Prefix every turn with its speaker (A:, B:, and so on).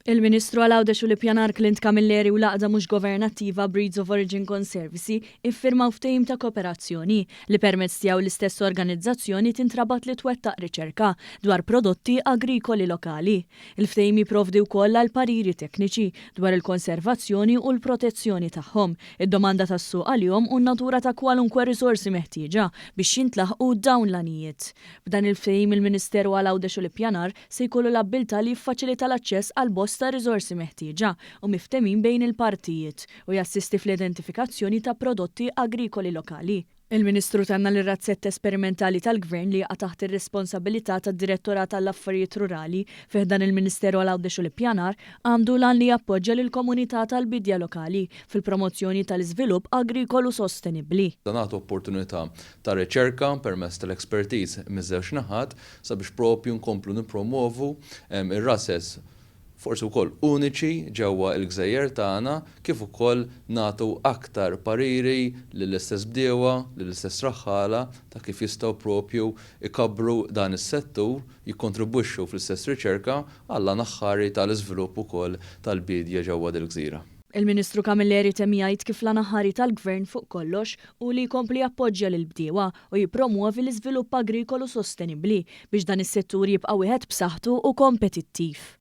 A: Il-Ministru għal Għawdex u l-Ippjanar Clint Camilleri u l-għaqda mhux governattiva Breeds of Origin Conservancy iffirmaw ftehim ta' kooperazzjoni li permezz tiegħu l-istess organizzazzjoni tintrabat li twettaq riċerka dwar prodotti agrikoli lokali. Il-ftehim jipprovdi wkoll għal pariri tekniċi dwar il-konservazzjoni u l-protezzjoni tagħhom, id-domanda tas-suq għalihom u n-natura ta' kwalunkwe riżorsi meħtieġa biex jintlaħqu dawn l-għanijiet. B'dan il-ftehim il-Ministeru għal Għawdex u l-Ippjanar se jkollu l-abbiltà li jiffaċilita l-aċċess għal bosta riżorsi meħtieġa u miftehmin bejn il-partijiet u jassisti fl-identifikazzjoni ta' prodotti agrikoli lokali. Il-Ministru tenna li r-razzett esperimentali tal-Gvern li jaqa' taħt ir-responsabilità tad-Direttorat għall-Affarijiet Rurali fi ħdan il-Ministeru għal Għawdex u l-Ippjanar għandu l-għan li jappoġġja lill-komunità tal-biedja lokali fil-promozzjoni tal-iżvilupp agrikolu sostenibbli.
B: Dan għatu opportunità ta' riċerka permezz tal-expertise miż-żewġ naħat sabiex propju nkomplu nippromwovu ir-rases forsi wkoll uniċi ġewwa l-gżejjer tagħna kif ukoll nagħtu aktar pariri lill-istess bdiewa, lill-istess raħħala ta' kif jistgħu propju jkabbru dan is-settur, jikkontribwixxu fl-istess riċerka għall-għan aħħari tal-iżvilupp ukoll tal-biedja ġewwa dil-gżira.
A: Il-Ministru Camilleri temm jgħid kif l-għan aħħari tal-Gvern fuq kollox hu li jkompli jappoġġja lill-bdiewa u jippromwovi l-iżvilupp agrikolu sostenibbli biex dan is-settur jibqa' wieħed b'saħħtu u kompetittiv.